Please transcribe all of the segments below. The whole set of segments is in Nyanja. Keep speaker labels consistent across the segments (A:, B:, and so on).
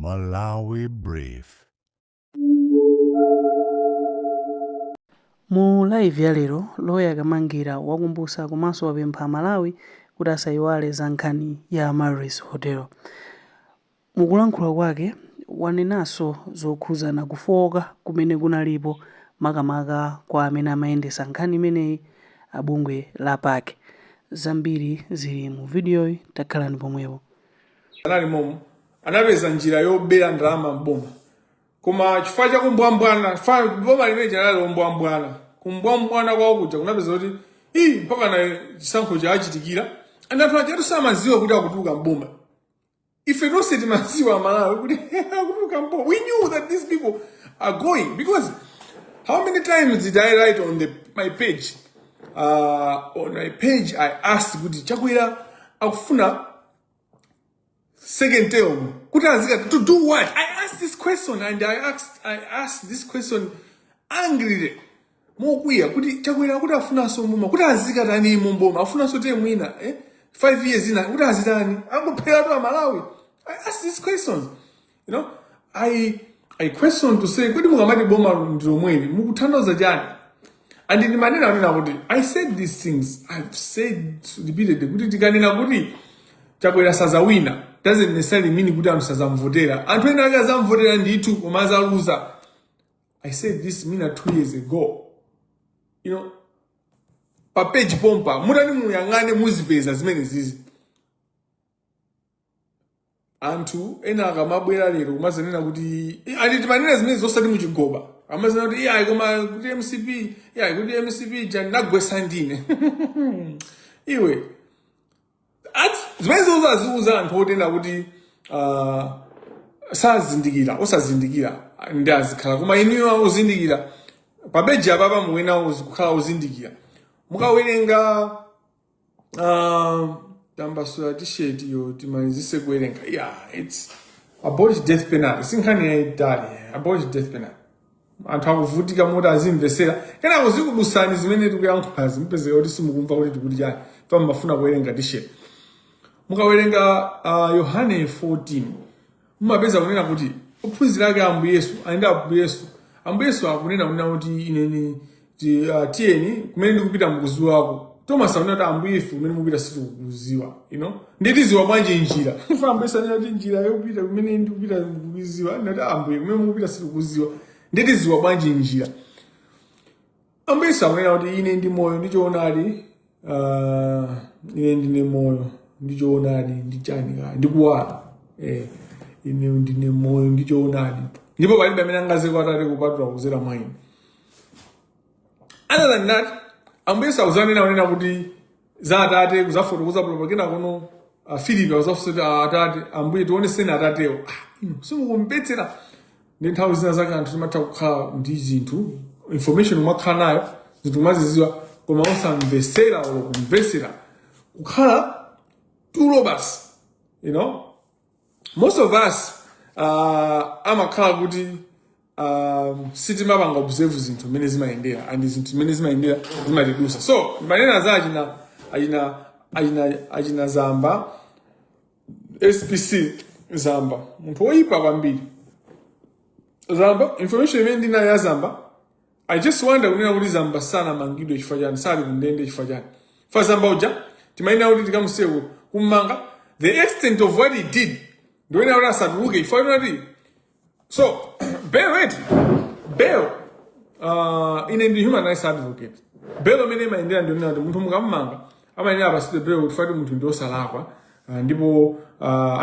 A: Malawi Brief.
B: Mu live ya lero, Lawyer Kamangira wakumbutsa komanso wapempha aMalawi kuti asayiwale za nkhani ya Amaryllis Hotel. Mukulankhula kwake, wanenanso zokhudzana kufooka kumene kunalipo makamaka kwa amene amayendetsa nkhani imeneyi a bungwe la PAC. Zambiri zili mu videoyi, takhalani pomwepo.
C: Anali momo anapeza njira yobera ndalama mboma, koma chifukwa cha kumbwambwana, chifukwa boma limene linali lombwambwana, kumbwambwana kwawo kuja kunapeza kuti ii mpaka na chisankho chachitikira, and anthu ajatu samaziwa kuti akutuluka mboma. Ife tonse timaziwa Amalawi kuti akutuluka mboma. We knew that these people are going, because how many times did I write on my page? On my page I asked kuti Chakwera akufuna second term kuti azika to do what? I asked this question, and I asked this question angrily, mokwiya, kuti Chakwera kuti afunanso mboma kuti azikatani mumboma, afunanso term ina, eh? 5 years ina kuti azitani? Angopheratu Amalawi. I asked these questions. I question to say, kuti mukamati boma ndilomweli mukutanthauza chani? And ndimanena kunena kuti I said these things, I've said repeatedly kuti tikanena kuti Chakwera sazawina doesn't necessarily mean kuti anthu sazamvotera. Anthu ena ake azamvotera ndithu, koma azaluza. I said this mina 2 years ago pa page pompa. Mutani muyang'ane muzipeza zimene zizi. Anthu ena akamabwera lero kumazanena kuti andi timanena zimene zosati muchigoba, amazanena kuti iyayi, koma kuti MCP, iyayi, kuti MCP ja ndinagwesa ndine iwe. Zimene zozaziuza anthu otenda kuti sazindikira, osazindikira ndi azikhala, koma inuyo ozindikira pa page apapa muwena kukhala ozindikira. Mukawerenga, tambasula T-shirt yo, timalizise kuwerenga. Yeah, it's abolish death penalty. Sinkhani yayitali. Abolish death penalty. Anthu akuvutika moti azimvesera, kenako zikudusani zimene tikuyankhulazi, mupezeka kuti simukumva kuti tikuti chani, fa mumafuna kuwerenga T-shirt. Mukawerenga Yohane 14, mumapeza kunena kuti ophunzira ake Ambuye Yesu ayenda Ambuye Yesu. Ambuye Yesu akunena kunena kuti ineni tiyeni kumene ndikupita mukuziwako. Thomas akunena kuti, "Ambuye, ife kumene mukupita sitikukuziwa, nditiziwa bwanji njira?" Ife Ambuye Yesu anena kuti njira yopita kumene ndikupita mukuziwa. Ndati, "Ambuye, kumene mukupita sitikukuziwa, nditiziwa bwanji njira?" Ambuye Yesu akunena kuti, "Ine ndi moyo ndi choonadi, ine ndine moyo ndi choonadi ndi chani kaya ndikuwala, ine ndine moyo ndi choonadi, ndipo palibe amene angaze kwa Atate kupatula kuzera mwa ine." Other than that, Ambuye Yesu akuzanena kunena kuti za Atate, kuzafotokoza polopo. Kena kuno Filipo akuzafunsa kuti, "Atate, Ambuye, tioneseni Atatewo." Ah, ino simukumvetsera. Ndi nthawi zina zake anthu timatha kukhala ndi zinthu, information umakhala nayo, zinthu umaziziwa, koma osamvesera olo kumvesera, kukhala tulo basi. Most of us amakhala kuti sitimapanga observe zinthu zimene zimayendera, and zinthu zimene zimayendera zimatidusa. So manena za achina Zamba, SPC Zamba, munthu woyipa kwambiri Zamba. Information imene ndinayo ya Zamba, I just wonder kunena kuti Zamba sanamangidwe chifukwa chani, sali kundende chifukwa chani? Fa Zamba uja timayenera kuti tikamusiye kummanga. The extent of what he did, ndiyenera kuti asatuluke chifukwa kuti so bail, wait, bail, ine ndi human rights advocate. Bail imene imayendera ndionena kuti munthu mukammanga amayenera apasidwe bail kuti munthu ndi osalakwa, ndipo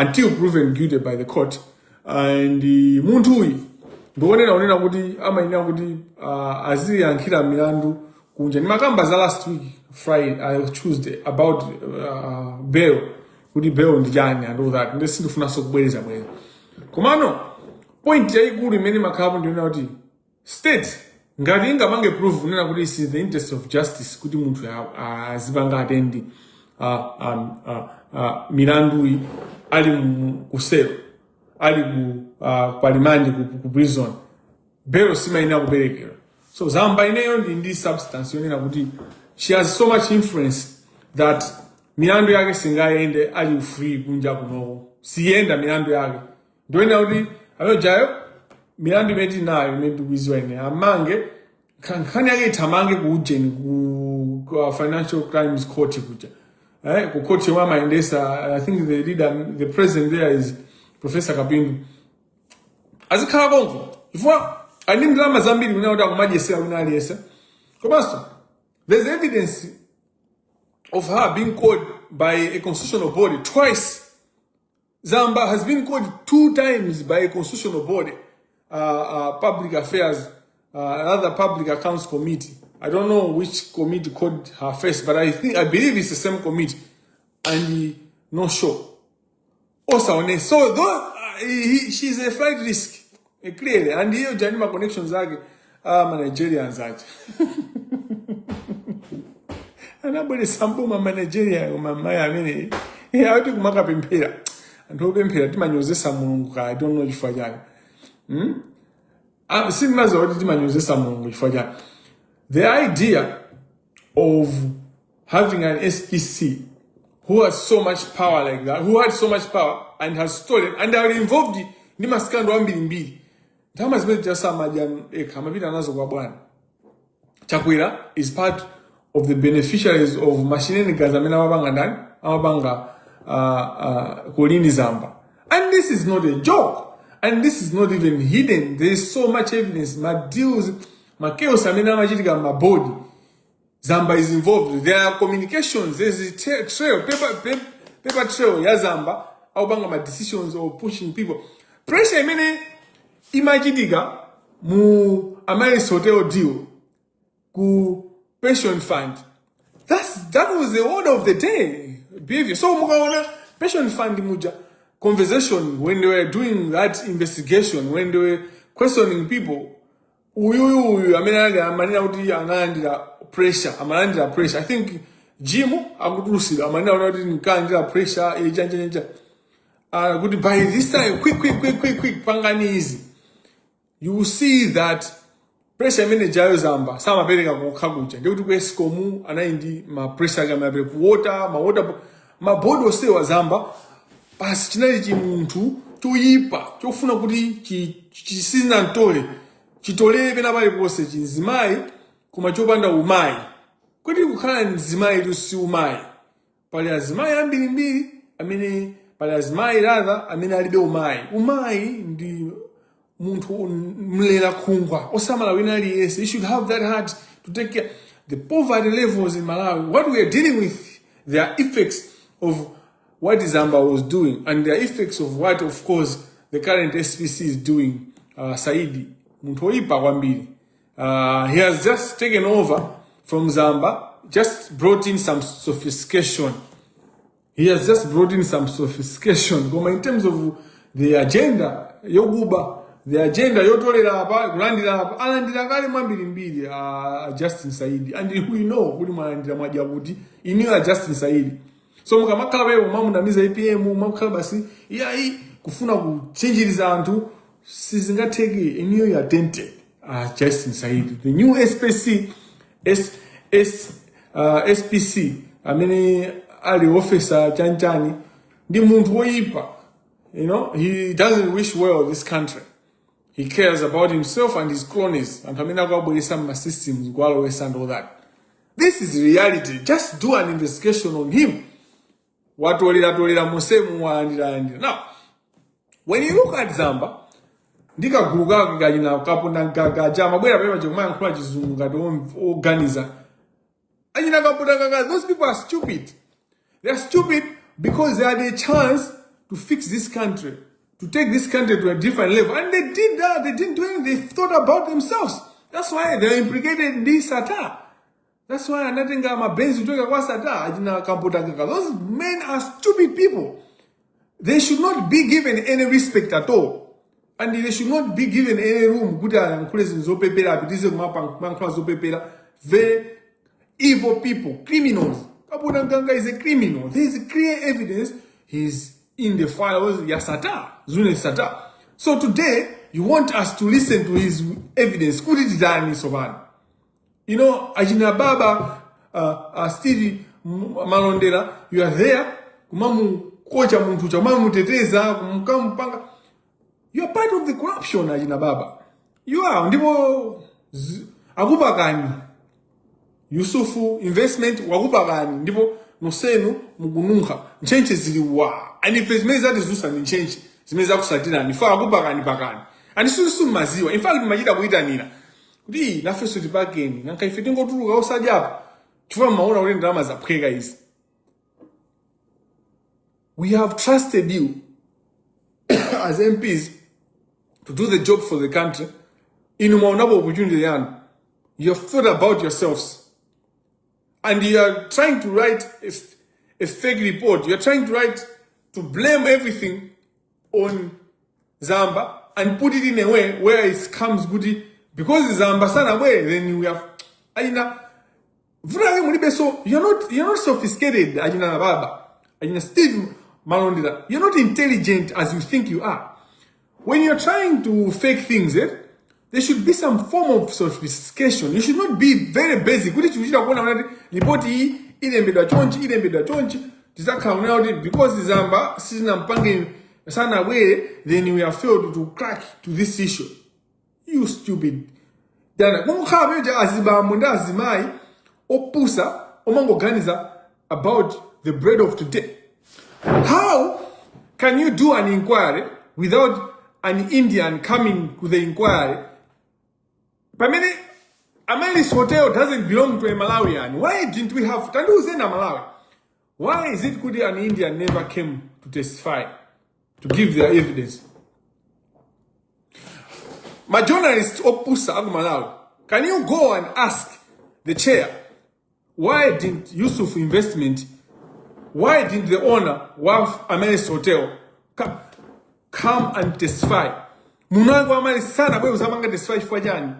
C: until proven guilty by the court. And munthu uyu ndionena unena kuti amayenera kuti aziyankhira milandu kunja. Ndimakamba za last week Friday, Tuesday, about bail, kuti bail ndi chani and all that. Ndi sindifunanso kubwereza bwereza, komano point yayikulu imene imakhalapo ndionena kuti state ngati ingapange prove kunena kuti it's in the interest of justice kuti munthu azipanga attend milanduyi ali kuselo, ali ku pa remand, ku prison, bail simayenera kuperekedwa. So Zamba, ineyo ndi substance yonena kuti she has so much influence that milandu yake singayende ali free kunja kunoko, siyenda milandu yake. Ndiwena kuti amene jayo milandu imene tinayo imene ndikuiziwa ine amange nkhani yake ithamange ku ujeni ku Financial Crimes Court kuja, ku court yomwe amayendesa. I think the leader, the president there is Professor Kapindu. Azikhala konko chifukwa ali ndi ndalama zambiri kunena kuti akumadyesera wina aliyense. Komanso there's evidence of her being called by a constitutional body twice. Zamba has been called two times by a constitutional body, public affairs, another Public Accounts Committee. I don't know which committee called her first, but I believe it's the same committee, and he, no sure. Also, so though she's a flight risk, clearly, and here Janima connections ake, ma Nigerians ake. Anabweresa mboma ma Nigeria mamayi amene akuti kumakapemphera anthu opemphera timanyozesa Mulungu ka. I don't know chifukwa chani. Ah, sindimaziwa kuti timanyozesa Mulungu chifukwa chani. The idea of having an SPC who has so much power like that, who had so much power and has stolen and are involved ndi ma scandal ambirimbiri, ndalama zimene tichasamadya ekha amapita nazo kwa bwana Chakwera, is part of the beneficiaries of ma shenanigans amene amapanga ndani, amapanga Colleen Zamba. And this is not a joke and this is not even hidden. There is so much evidence, ma deals, ma chaos amene amachitika ma board. Zamba is involved. There are communications. There's a trail, paper trail ya Zamba akupanga ma decisions or pushing people, pressure imene imachitika mu Amaryllis Hotel deal, ku pension fund. That was the order of the day behavior. So mukaona pension fund muja conversation, when they were doing that investigation, when they were questioning people, uyuyu uyu amene ali amanena kuti analandira pressure, amalandira pressure. I think Jim akutulusidwa amanena kuti nkalandira pressure chanchanja kuti by this time, quick, quick, quick, quick, quick, pangani izi. You will see that pressure imene jayo Zamba samapereka kokha kuja, ndikuti ku ESCOM anali ndi ma pressure ake amapereka ku water, ma water, ma board osewa. Zamba pasi chinali chimunthu choyipa chofuna kuti chisinantole chitolere pena paliponse, chinzimayi koma chopanda umayi. Kuti kukhala mzimayi tu si umayi. Pali azimayi ambirimbiri amene, pali azimayi rather amene alibe umayi. Umayi ndi munthu mlera khungwa osamala wina aliyense. You should have that heart to take care the poverty levels in Malawi. What we are dealing with, there are effects of what Zamba was doing and the effects of what, of course, the current SPC is doing. Saidi munthu oyipa kwambiri. He has just taken over from Zamba, just brought in some sophistication. He has just brought in some sophistication, koma in terms of the agenda yokuba, the agenda yotolera apa, kulandira apa, alandira kale mwambirimbiri. Justin Saidi, and we know kuti mwalandira, mwadya kuti iniyo a Justin Saidi. So mukamakhala pepo mamunamiza APM, makhala basi iyayi kufuna kuchenjeriza anthu, sizingatheke. Iniyo you are tainted. Justin Saidi, the new SPC, S, S, SPC amene ali officer chanchani, ndi munthu woyipa. He doesn't wish well this country. He cares about himself and his cronies, anthu amene akuabweresa ma systems kuwalowesa and all that. This is reality. Just do an investigation on him. Watolera tolera musemu, walandira. Now when you look at Zamba ndi kagulu kake kachina kaponda mgagaja amabwera pamene paja kumayankhula Chizungu ngati oganiza, achina kaponda gaga, those people are stupid. They are stupid because they had a chance to fix this country, to take this country to a different level, and they did that. They didn't do anything. They thought about themselves. That's why they are implicated in this Sattar. That's why anatenga mabenzi kuchoka kwa Sattar. Achina kaponda gaga, those men are stupid people. They should not be given any respect at all and they should not be given any room kuti ayankhule zinthu zopepera, apitize kumayankhula zopepera. Very evil people, criminals. Kaponda Mganga is a criminal. There is clear evidence he's in the files ya Sattar, Zuneth Sattar. So today you want us to listen to his evidence kuti titani sopano? Achina baba Steve Malondera, you are there kumamukocha munthu, kumamuteteza, kumkampanga. You are part of the corruption achina baba. You are ndipo akupakani. Yusufu investment wakupakani ndipo nonsenu mukununkha ntchentche zili wa and ife zimene zatizusa ndi ntchentche zimene zakusatirani fa akupakani pakani and susu maziwa in fact machita kuyitanira kuti "Ii, nafenso tipakeni nanka ife tingotuluka osadyapo chifukwa mmaona kuti ndalama zaphweka izi we have trusted you as MPs to do the job for the country inu mwaonapo opportunity yanu you have thought about yourselves and you are trying to write a fake report you are trying to write to blame everything on Zamba and put it in a way where it comes kuti because Zamba sanabwere then we have aina vuto lake mulibe so you're not sophisticated achina baba achina Steve Malondera you're not intelligent as you think you are when you're trying to fake things eh, there should be some form of sophistication you should not be very basic kuti chikuchita kuona kuti ripoti iyi ilembedwa chonchi ilembedwa chonchi tizakhala kunena kuti because Zamba sizinampange sanabwere then we have failed to crack to this issue you stupid dana kungokhala peja azibambo ndi azimayi opusa omangoganiza about the bread of today how can you do an inquiry without an indian coming to the inquiry pamene Amaryllis Hotel doesn't belong to a Malawian. Why didn't we have tandiuzeni Malawi? Why is it kuti an Indian never came to testify, to give their evidence? Ma journalists opusa aku Malawi, can you go and ask the chair why didn't Yusuf Investment, why didn't the owner of Amaryllis Hotel come and testify? Munango Amaryllis sanabwere kuzapanga testify chifukwa chani?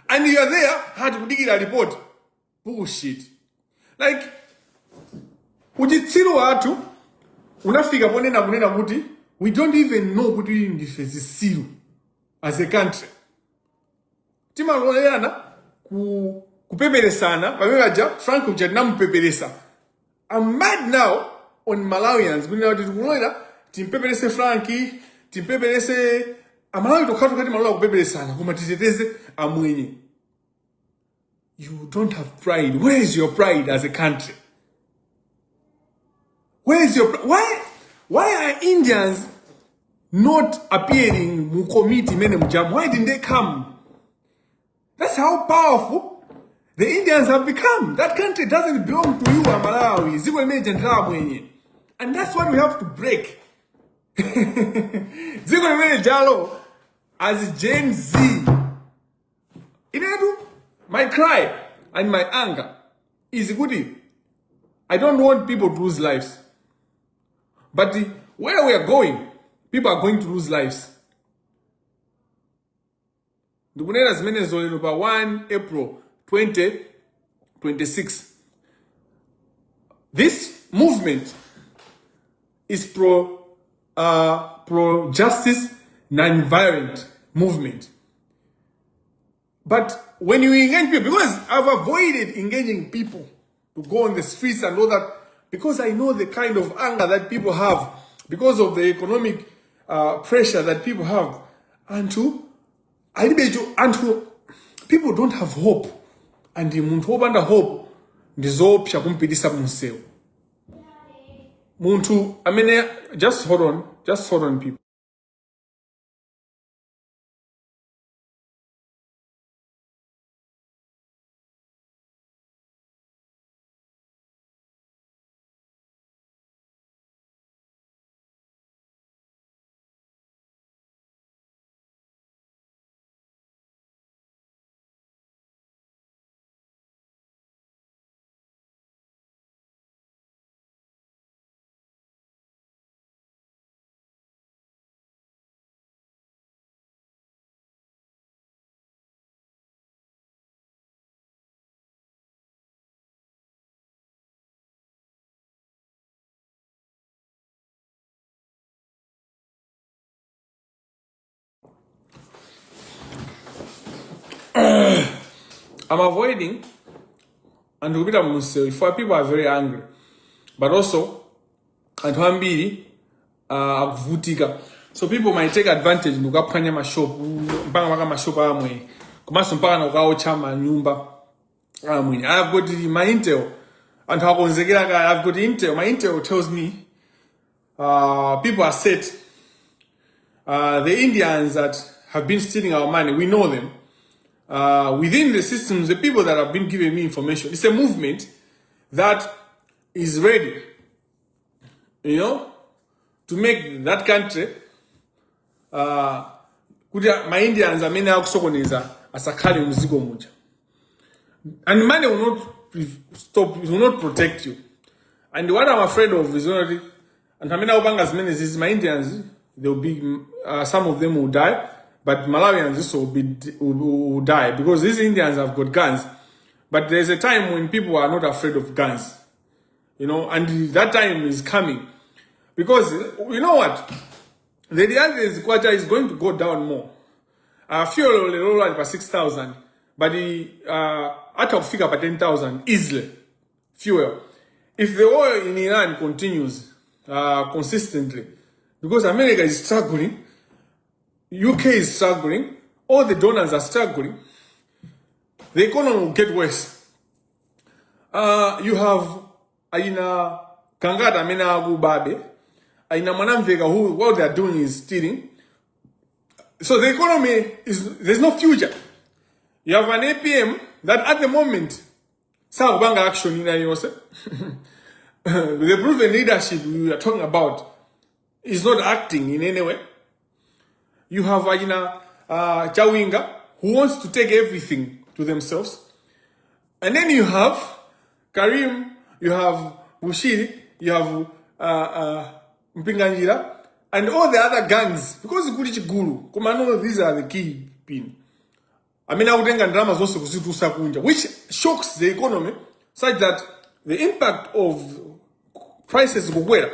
C: And you are there hati kudikira report. Bullshit. Like uchitsiru wathu unafika ponena kunena kuti we don't even know kuti ndife zisiru as a country. Timalolerana ku kupeperesana pamene paja Frank uja tinamupeperesa. I'm mad now on Malawians kunena kuti tikulolera timpeperese Frank timpeperese Amalawi tokhatokha timalola kupeperesana koma titeteze amwenye. You don't have pride. Where is your pride as a country? Where is your why are Indians not appearing mu committee imene mujamu? Why didn't they come? That's how powerful the Indians have become. That country doesn't belong to you, Amalawi. Dziko limene lija mwenye. And that's what we have to break. Dziko limene lijalo as Gen Z. Inetu, my cry and my anger is kuti I don't want people to lose lives. But where we are going, people are going to lose lives. Ndikunena zimenezo lero pa 1 April 2026. This movement is pro justice non-violent movement. But when you engage people, because I've avoided engaging people to go on the streets and all that, because I know the kind of anger that people have, because of the economic pressure that people have. Anthu, alibe anthu, people don't have hope. And munthu wopanda hope ndi zoopsa kumpitisa munsewu. Munthu amene, just hold on people. I'm avoiding and kupita munsewu if people are very angry, but also anthu ambiri Akuvutika, so people might take advantage ndikukaphwanya mashopu, mpaka maka mashopu amwe, komanso mpaka nakukaotcha manyumba amwenye. I've got my intel, anthu akonzekera kale. I've got intel. My intel tells me people are set. The Indians that have been stealing our money, we know them within the systems. The people that have been giving me information, it's a movement that is ready to make that country kuti ma Indians amene akusokoneza asakhale mdziko muja. And money will not stop, it will not protect you. And what I'm afraid of is only anthu amene akupanga zimene zizi, ma Indians, there will be some of them will die, but Malawians also will die because these Indians have got guns. But there's a time when people are not afraid of guns, and that time is coming, because you know what the reality is, kwacha is going to go down more. Fuel lero ali pa 6000, but atha kufika pa 10,000 easily, fuel, if the war in Iran continues consistently, because America is struggling, UK is struggling, all the donors are struggling, the economy will get worse. You have aina Gangata amene akubabe, aina Mwanamveka, who what they are doing is stealing. So the economy is, there's no future. You have an APM that at the moment sakupanga action ina yonse. The proven leadership we are talking about is not acting in any way. You have aina Chawinga, who wants to take everything to themselves. And then you have Karim, you have Bushiri, you have Mpinganjira, and all the other gangs. Because kuli chigulu, koma no, these are the key pin amene akutenga ndalama zonse kuzitulutsa kunja, which shocks the economy such that the impact of prices kukwera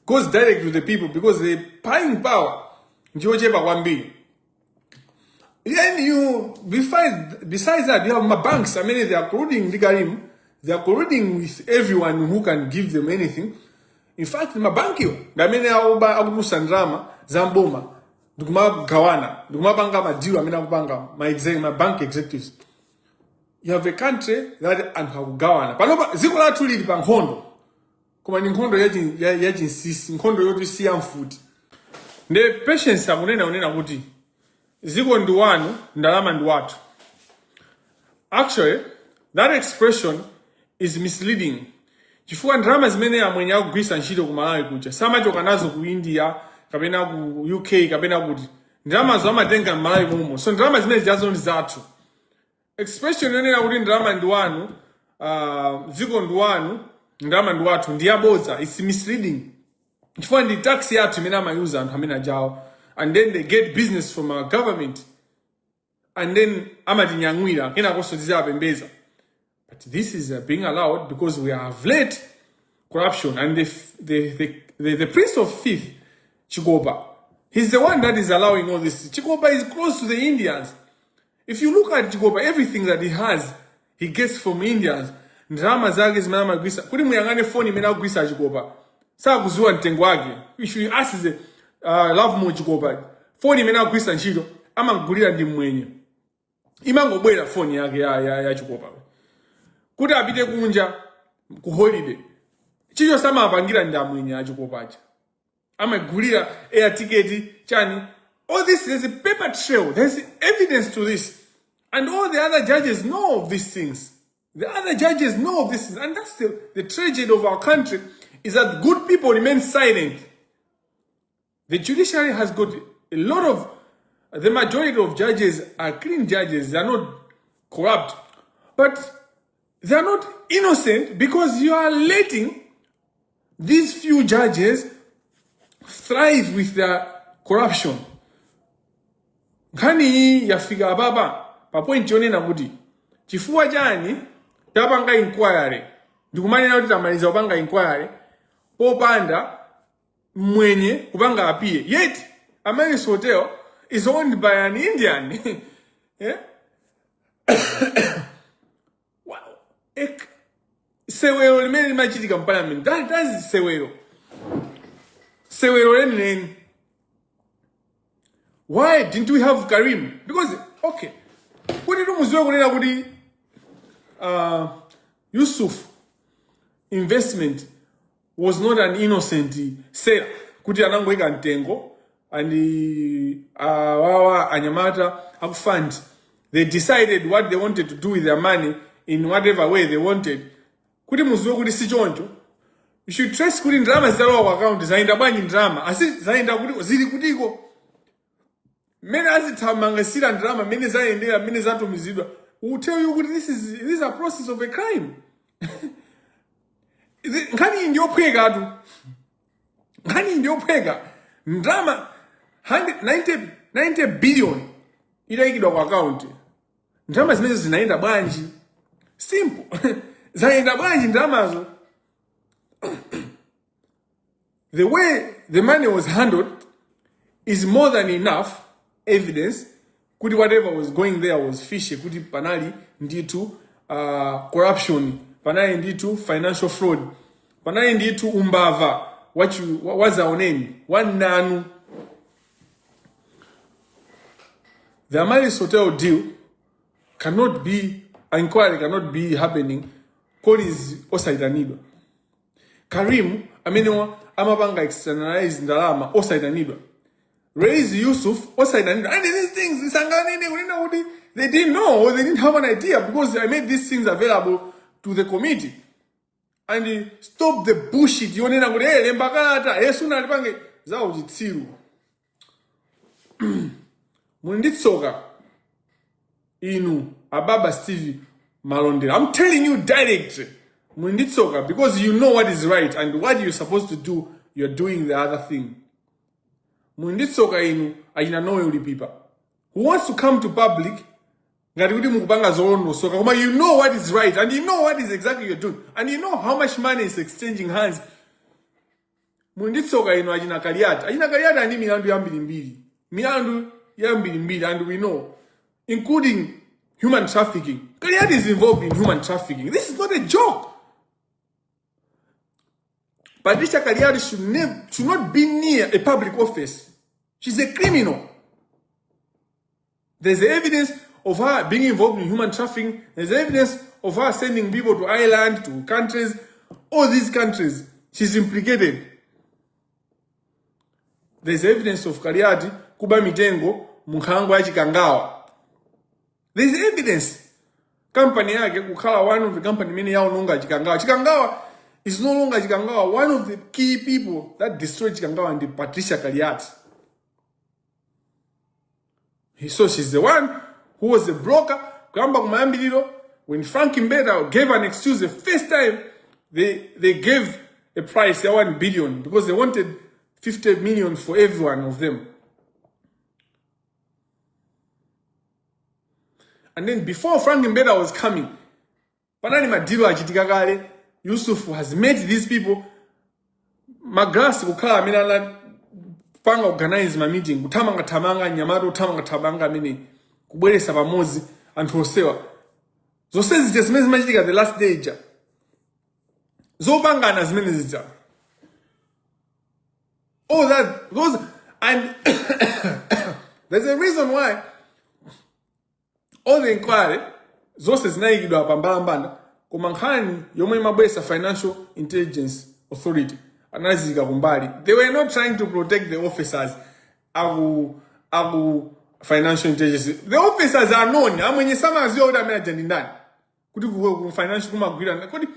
C: goes direct to the people, because the buying power ndiyochepa kwambiri. Then you besides that, you have ma banks amene they are colluding ndi Karim, they are colluding with everyone who can give them anything. In fact, mabankiwo ndi amene akuba, akutulutsa ndalama za mboma ndikumagawana, ndikumapanga ma deal amene akupanga ma bank executives. You have a country that anthu akugawana. Panopa dziko lathu lili pa nkhondo, koma ni nkhondo yachinsisi, nkhondo yoti siya mfuti. Nde Patience akunena unena kuti dziko ndi wanu, ndalama ndi wathu. Actually, that expression is misleading, chifukwa ndalama zimene amwenye akugwiritsa ntchito ku Malawi kuja samachoka nazo ku India kapena ku UK kapena kuti, ndalamazo amatenga m'Malawi momo. So ndalama zimene zijazo ndi zathu. Expression yonena kuti ndalama ndi wanu, dziko ndi wanu, ndalama ndi wathu ndi yabodza. It's misleading, chifukwa ndi tax yathu imene amayuza anthu amene ajawo, and then they get business from our government, and then amatinyamwira, kenakonso tizapembeza. But this is being allowed because we have let corruption and the prince of thief, Chikopa, he's the one that is allowing all this. Chikopa is close to the Indians. If you look at Chikopa, everything that he has, he gets from Indians. Ndalama zake zimene amagwisa, kuti muyang'ane foni imene akugwisa Chikopa, sakuziwa mtengo wake. If you ask the Lovemore Chikopa, foni imene akugwisa ntchito amagulira ndi mmwenye, imangobwera foni yake ya Chikopa. Kuti apite kunja ku holiday, chicho samapangira ndi amwenye achikopacha, amagulira air ticket chani. All this, there's a paper trail, there's evidence to this, and all the other judges know of these things. The other judges know of this things, and that's the tragedy of our country, is that good people remain silent. The judiciary has got a lot of, the majority of judges are clean judges. They are not corrupt, but they are not innocent, because you are letting these few judges thrive with their corruption. Nkhani iyi yafika apapa pa point yonena kuti chifukwa chani tapanga inquiry, ndikumanena kuti tamaliza kupanga inquiry popanda mwenye kupanga appear, yet Amaryllis Hotel is owned by an Indian, eh? Wow. Sewero limene limachitika mu parliament, that is sewero. Sewero lenileni. Why didn't we have Karim? Because okay, kuti tumuziwe kunena kuti Yusuf investment was not an innocent sale kuti anangoika mtengo and wawa anyamata aku fund, they decided what they wanted to do with their money in whatever way they wanted. Kuti muziwe kuti si choncho, you should trace kuti ndalama zitalowa ku account zayenda bwanji, ndalama asi zayenda kuti, zili kutiko, mmene azithamangisira ndalama, mmene zayendera, mmene zatumizidwa, will tell you kuti this is a process of a crime. Nkhani iyi ndiyophwekatu, nkhani iyi ndiyophweka. Ndalama 100 90 billion itayikidwa ku account, ndalama zimene zinayenda bwanji? Simple. Zayenda bwanji ndalamazo? The way the money was handled is more than enough evidence kuti whatever was going there was fishy, kuti panali ndithu corruption, panali ndithu financial fraud, panali ndithu umbava wazaoneni wananu. The Amaryllis Hotel deal cannot be, inquiry cannot be happening Collins osayitanidwa, Karim amene amapanga externalize ndalama osayitanidwa, Raise Yusuf osayitanidwa. And these things isanganene kunena kuti they didn't know or they didn't have an idea, because I made these things available to the committee. And stop the bullshit yonena kuti, "Hey, lemba kalata, yesu nalipange zawo." Chitsiru, muli ndi tsoka inu ababa Steve Malondera. I'm telling you directly, muli ndi tsoka, because you know what is right and what you're supposed to do, you're doing the other thing. Muli ndi tsoka inu achina Noel Lipipa, who wants to come to public ngati kuti mukupanga zolondosoka, koma you know what is right and you know what is exactly you're doing and you know how much money is exchanging hands. Muli ndi tsoka inu achina Kaliati. Achina Kaliati ani milandu yambirimbiri, milandu yambirimbiri, and we know, including human trafficking. Kaliati is involved in human trafficking. This is not a joke. Patricia Kaliati should not be near a public office. She's a criminal. There's evidence of her being involved in human trafficking. There's evidence of her sending people to Ireland, to countries, all these countries. She's implicated. There's evidence of Kaliati kuba mitengo mu nkhalango ya Chikangawa. There's evidence. Company yake kukhala one of the company imene yaononga Chikangawa. Chikangawa is no longer Chikangawa. One of the key people that destroyed Chikangawa ndi Patricia Kaliati. So she's the one who was the broker. Kuyamba kumayambiriro, when Frank Mbeta gave an excuse the first time, they gave a price ya 1 billion because they wanted 50 million for every one of them. And then before Frank Mbeta was coming, panali madilo achitika kale. Yusuf has met these people. Magrasi kukhala amene anapanga organize ma meeting, kuthamangathamanga, nyamata othamangathamanga amene kubweresa pamodzi anthu onsewa, zonse zija zimene zimachitika the last day ija, zopangana zimene zija, all that, those. And there's a reason why all the inquiry zonse zinayikidwa pambalambanda, koma nkhani yomwe imabweretsa Financial Intelligence Authority anaziyika kumbali. They were not trying to protect the officers aku financial intelligence. The officers are known. Amwenye samaziwa kuti amene aja ndi ndani, kuti ku financial kumagwira kuti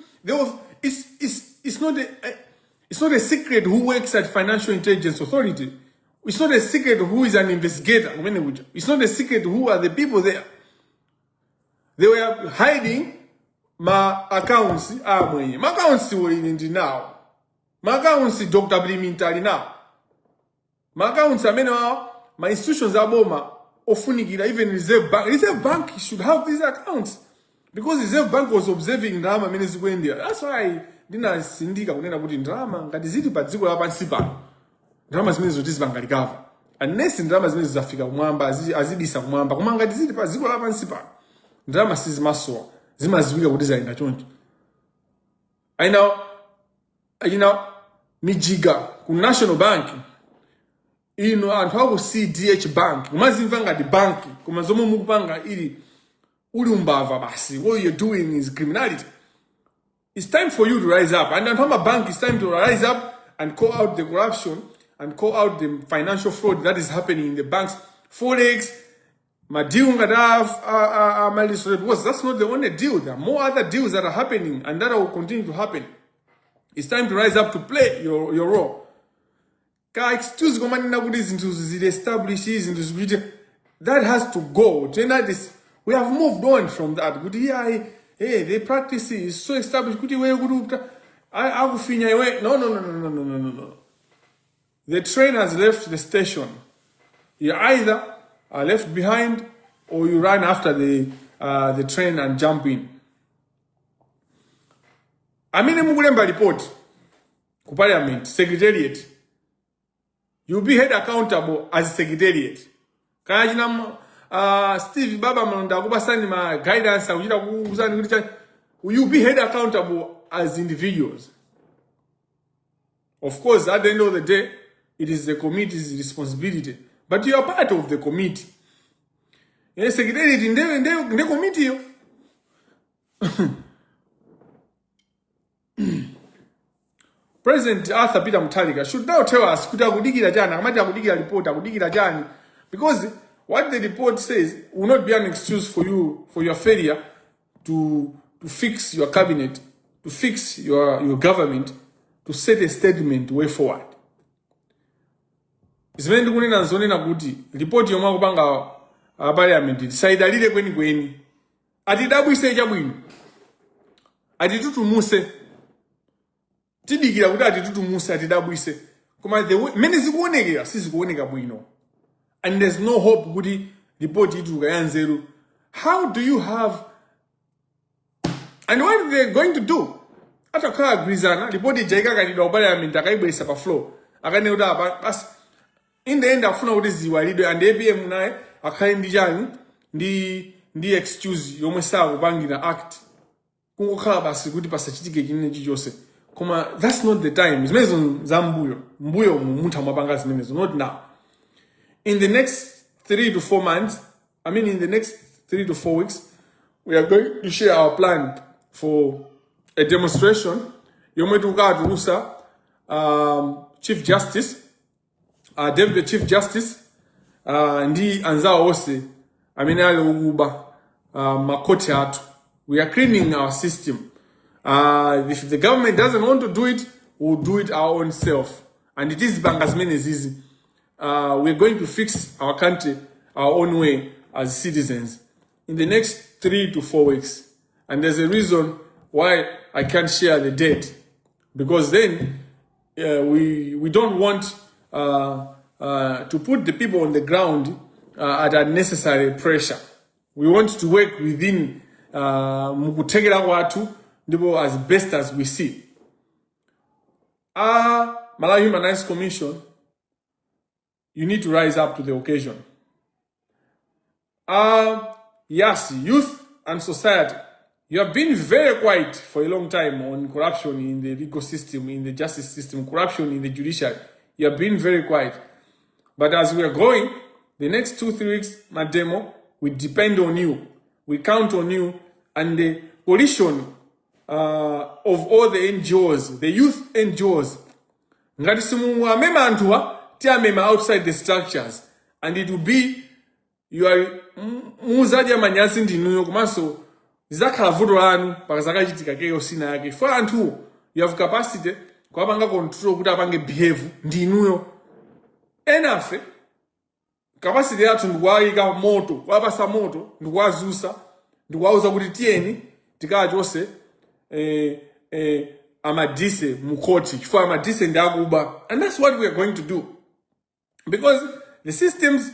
C: it's not a secret who works at Financial Intelligence Authority. It's not a secret who is an investigator kumene kuja. It's not a secret who are the people there. They were hiding ma accounts amwenye. Ma accounts wo ine ndinawo. Ma accounts Dr. Bliminta ali nawo. Ma accounts amene wawa, ma institutions aboma ofunikira, even Reserve Bank. Reserve Bank should have these accounts because Reserve Bank was observing ndalama amene zikuyendera. That's why ndinasindika kunena kuti ndalama ngati zili pa dziko lapansi pano, ndalama zimene zoti zipanga recover unless ndalama zimene zafika kumwamba, azibisa kumwamba. Koma ngati zili pa dziko lapansi pano, ndalama sizimasowa, zimaziwika kuti zayenda choncho. Aina achina Mijiga ku National Bank, inu anthu aku CDH Bank, kumazimva ngati banki, koma zomwe mukupanga ili uli umbava basi. What you're doing is criminality. It's time for you to rise up. And anthu amabank, it's time to rise up and call out the corruption and call out the financial fraud that is happening in the banks. Forex, madeal ngati a because that's not the only deal. There are more other deals that are happening and that will continue to happen. It's time to rise up to play your role. Ka excuse komanena kuti zinthu zili establish, zinthu zikuchita, that has to go. Tena this, we have moved on from that. Kuti yeah, hey, the practice is so established kuti iweyo kuti akufinya iwe. No, no, no, no, no, no, no, no, no. The train has left the station. You either are left behind or you run after the train and jump in. Amene mukulemba report ku parliament secretariat, you'll be held accountable as secretariat. Kaya china Steve Baba Malonda akupasani ma guidance, akuchita kuuzani kuti you'll be held accountable as individuals. Of course, at the end of the day, it is the committee's responsibility, but you are part of the committee. Secretariat nde committee yo. President Arthur Peter Mutharika should now tell us kuti akudikira chani. Akamati akudikira report, akudikira chani? Because what the report says will not be an excuse for you, for your failure to fix your cabinet, to fix your government, to set a statement way forward. Zimene ndikunena nzonena kuti ripoti yomwe akupanga a parliament tisayidalire kwenikweni. Atidabwise chabwino, atitutumuse. Tidikira kuti atitutumuse, atidabwise, koma the way mmene zikuonekera, sizikuoneka bwino and there's no hope kuti ripoti ituluka ya nzeru. How do you have and what they're going to do? Atakhala agwirizana, ripoti ija ikakanidwa ku parliament, akayibweresa pa floor, akanena kuti apa basi. In the end, akufuna kuti ziwalidwe and APM naye akhale ndi chani, ndi excuse yomwe sakupangira act, kungokhala basi kuti pasachitike chimene chilichonse. Koma that's not the time. Zimenezo za mbuyo mbuyo mu munthu amapanga zimenezo, not now. In the next 3 to 4 months, I mean, in the next 3 to 4 weeks, we are going to share our plan for a demonstration yomwe tikukatulusa Chief Justice, Deputy Chief Justice ndi anzawo onse amene ali okuba makhoti athu. We are cleaning our system. If the government doesn't want to do it, we'll do it our own self and it is panga zimene zizi. We're going to fix our country our own way as citizens in the next 3 to 4 weeks, and there's a reason why I can't share the date, because then we don't want to put the people on the ground at unnecessary pressure. We want to work within mukuthekera kwathu ndipo as best as we see. Malawi Human Rights Commission, you need to rise up to the occasion. Yes, youth and society, you have been very quiet for a long time on corruption in the legal system, in the justice system, corruption in the judiciary. You have been very quiet. But as we are going, the next 2, 3 weeks, mademo, we depend on you. We count on you and the coalition of all the NGOs, the youth NGOs. Ngati simuamema anthuwa, tiamema outside the structures and it will be you are muzadya manyazi ndinuyo, komanso zizakhala vuto lanu pakazakachitika chaos ina yake for anthuwo. You have capacity kuwapanga control kuti apange behave ndinuyo. Enafe capacity yathu ndikuwayika moto, kuwapasa moto, ndikuwazusa, ndikuwauza kuti tiyeni tikachose amadise mukoti, chifukwa amadise ndi akuba. And that's what we are going to do, because the systems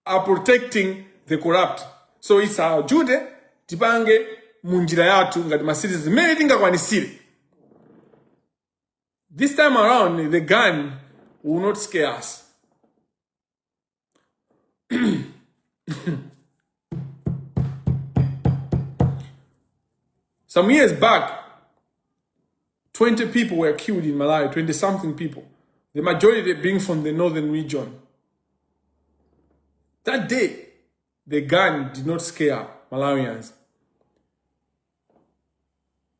C: are protecting the corrupt. So it's our duty tipange munjira yathu ngati ma citizens mmene tingakwanisire. This time around, the gun will not scare us. Some years back, 20 people were killed in Malawi, 20 something people, the majority being from the northern region. That day, the gun did not scare Malawians.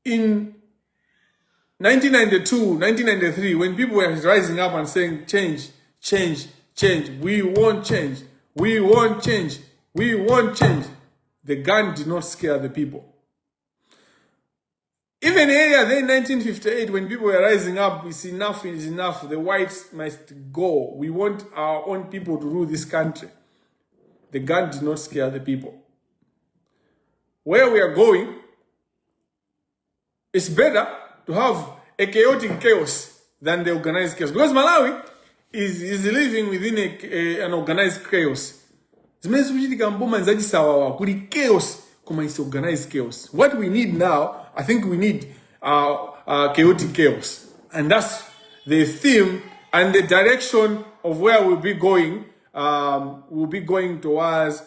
C: In 1992, 1993, when people were rising up and saying, change, change, change, we want change, we want change, we want change, the gun did not scare the people. Even earlier then, 1958, when people were rising up, it's enough, it's enough, the whites must go. We want our own people to rule this country. The gun did not scare the people. Where we are going, it's better to have a chaotic chaos than the organized chaos. Because Malawi is living within an organized chaos. Zimene zikuchitika mboma nzachisawawa, kuli chaos, koma it's organized chaos. What we need now, I think we need chaotic chaos. And that's the theme and the direction of where we'll be going. We'll be going towards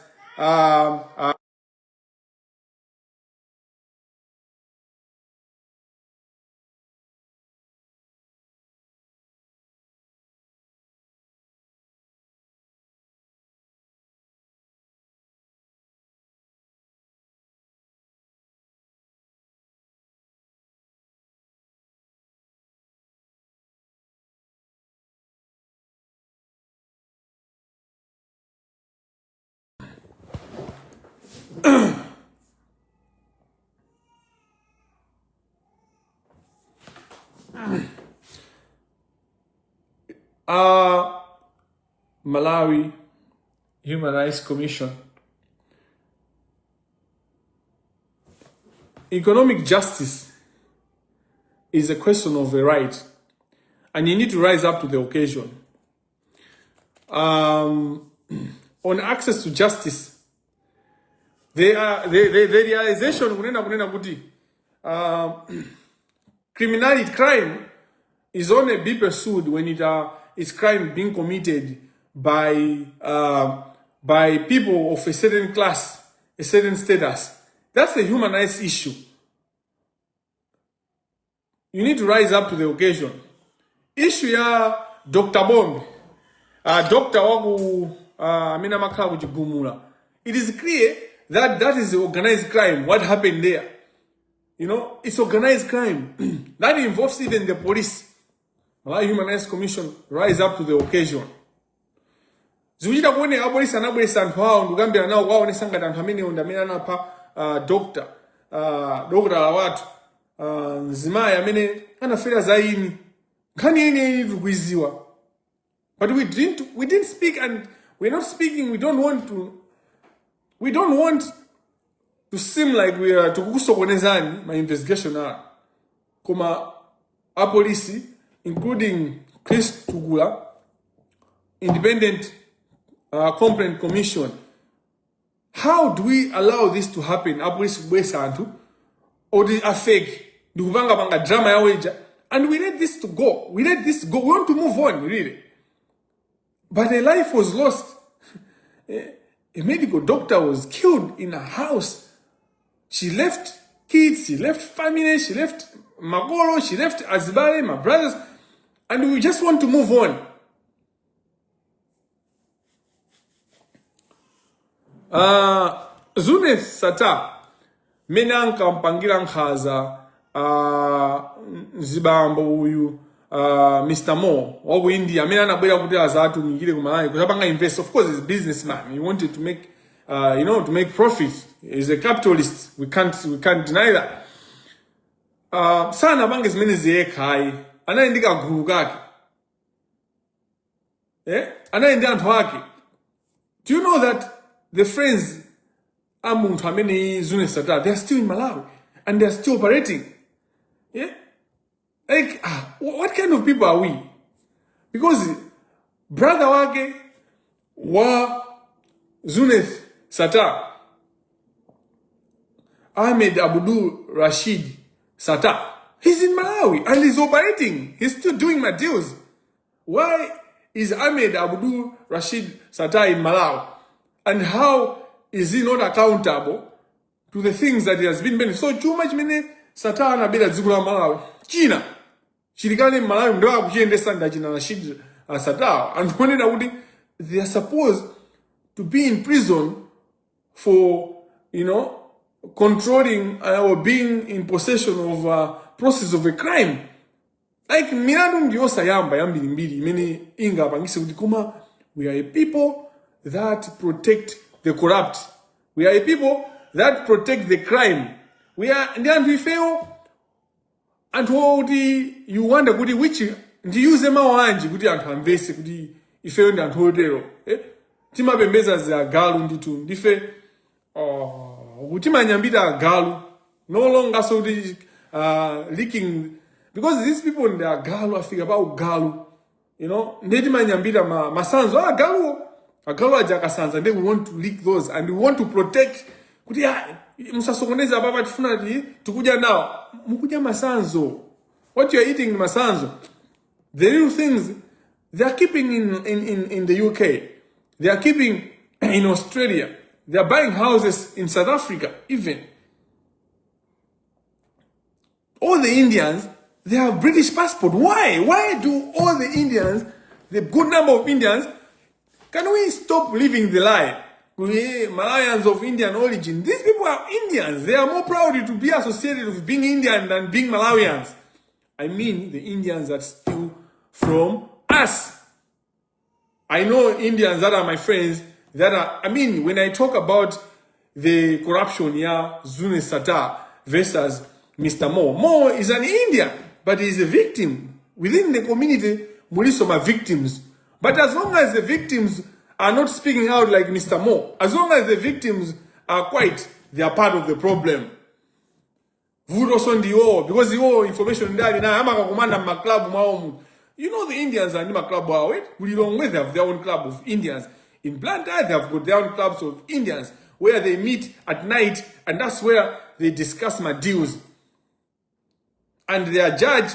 C: Malawi Human Rights Commission. Economic justice is a question of a right, and you need to rise up to the occasion. On access to justice, the realization kunena kuti criminality, crime is only be pursued when it is crime being committed by people of a certain class, a certain status. That's a human rights issue. You need to rise up to the occasion. Issue ya Dr. Bombe, doctor waku amene amakhala kuchigumula. It is clear that that is organized crime. What happened there? It's organized crime. That involves even the police. Malawi Human Rights Commission, rise up to the occasion. Zikuchita kuoneka apolisi anabweretsa anthu awo ndikukambirana nawo kuwaonesa ngati anthu amenewo ndi amene anapha doctor, dokotala wathu, mzimayi amene anafera za ini. Nkhani yeniyeni tikuiziwa. But we didn't speak and we're not speaking. We don't want to seem like we are tikukusokonezani ma investigation awo. Koma apolisi, including Chris Tugula, Independent Complaint Commission, how do we allow this to happen? Apolisi kubwesa anthu oti a fake ndikupangapanga drama yawo ija, and we let this to go. We let this go. We want to move on, really. But a life was lost. A medical doctor was killed in a house. She left kids, she left family, she left makolo, she left azibale, my brothers, and we just want to move on. Zuneth Sattar, mmene ankampangira nkhanza mzibambo uyu, Mr. Mo wa ku India amene anabwera kuti azatumikire ku Malawi kuzapanga invest. Of course, he's a businessman. He wanted to make you know to make profit. He's a capitalist. We can't deny that. Sanapange zimene ziyekha ayi, anali ndi kagulu kake, eh? Anali ndi anthu ake. Do you know that the friends a munthu amene Zuneth Sattar, they are still in Malawi and they are still operating? Yeah, like, what kind of people are we? Because brother wake wa Zuneth Sattar, Ahmed Abdul Rashid Sattar, he's in Malawi and he's operating. He's still doing my deals. Why is Ahmed Abdul Rashid Sattar in Malawi? And how is he not accountable to the things that he has been benefiting? So chuma chimene Sattar anabera dziko la Malawi, china Chili kale m'Malawi ndo akuchiyendesa ndi achina Rashid Sattar. Anthu onena kuti they are supposed to be in prison for controlling or being in possession of process of a crime. Like, milandu ndiyosayamba yambirimbiri imene ingapangise kuti, koma we are a people that protect the corrupt, we are a people that protect the crime. We are ndi anthu ifeyo, anthu oti you wonder kuti which ndiyuze mawu anji kuti anthu amvese kuti ifeyo ndi anthu otero, eh? Timapembeza ziagalu ndithu ndife, oh, timanyambita agalu, no longer so kuti licking, because these people ndi agalu, afika pa ugalu. Ndiye timanyambita masanzo agaluwo. Agalu aja akasanza, ndiye we want to lick those and we want to protect kuti, ah, musasokoneze apapa, tifuna tikudya nawo. Mukudya masanzo. What you are eating, masanzo. The real things they are keeping in the UK, they are keeping in Australia, they are buying houses in South Africa. Even all the Indians, they have British passport. Why? Why do all the Indians, the good number of Indians, can we stop living the lie? We Malawians of Indian origin, these people are Indians. They are more proud to be associated with being Indian than being Malawians. I mean, the Indians that steal from us. I know Indians that are my friends that are, I mean, when I talk about the corruption here, Zuneth Sattar versus Mr. Mo. Mo is an Indian, but he's a victim. Within the community, muliso ma victims. But as long as the victims are not speaking out like Mr. Mo, as long as the victims are quiet, they are part of the problem. Vuto ndiwo because iwo information ndali nayo, amakakumana m'maklabu mwawo. You know, the Indians are ndi maklabu awo, right? Ku Lilongwe they have their own club of Indians. In Blantyre they have got their own clubs of Indians where they meet at night, and that's where they discuss ma deals. And their judge,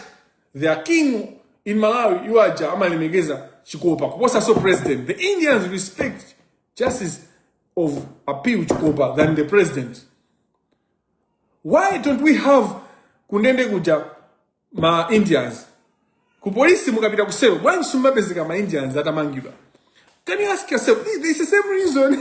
C: their king in Malawi, iwo aja amalemekeza Chikopa kuposa so president. The Indians respect Justice of Appeal Chikopa than the president. Why don't we have kundende kuja ma Indians? Ku polisi mukapita kusero, bwanji simumapezeka ma Indians atamangidwa? Can you ask yourself? This is the same reason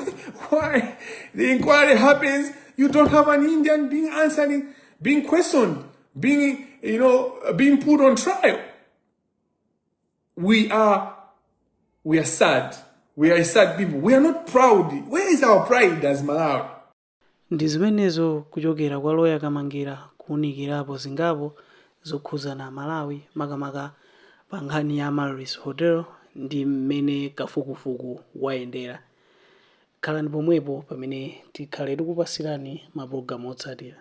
C: why the inquiry happens. You don't have an Indian being answering, being questioned, being you know being put on trial. We are sad. We are sad people. We are not proud. Where is our pride as Malawi?
B: Ndi zimenezo kuchokera kwa Loya Kamangira, kuwunikirapo zingapo zokhuzana Malawi, makamaka pa nkhani ya Amaryllis Hotel ndi mmene kafukufuku wayendera. Khalani pomwepo pamene tikhale tikupasirani mapulogalamu otsatira.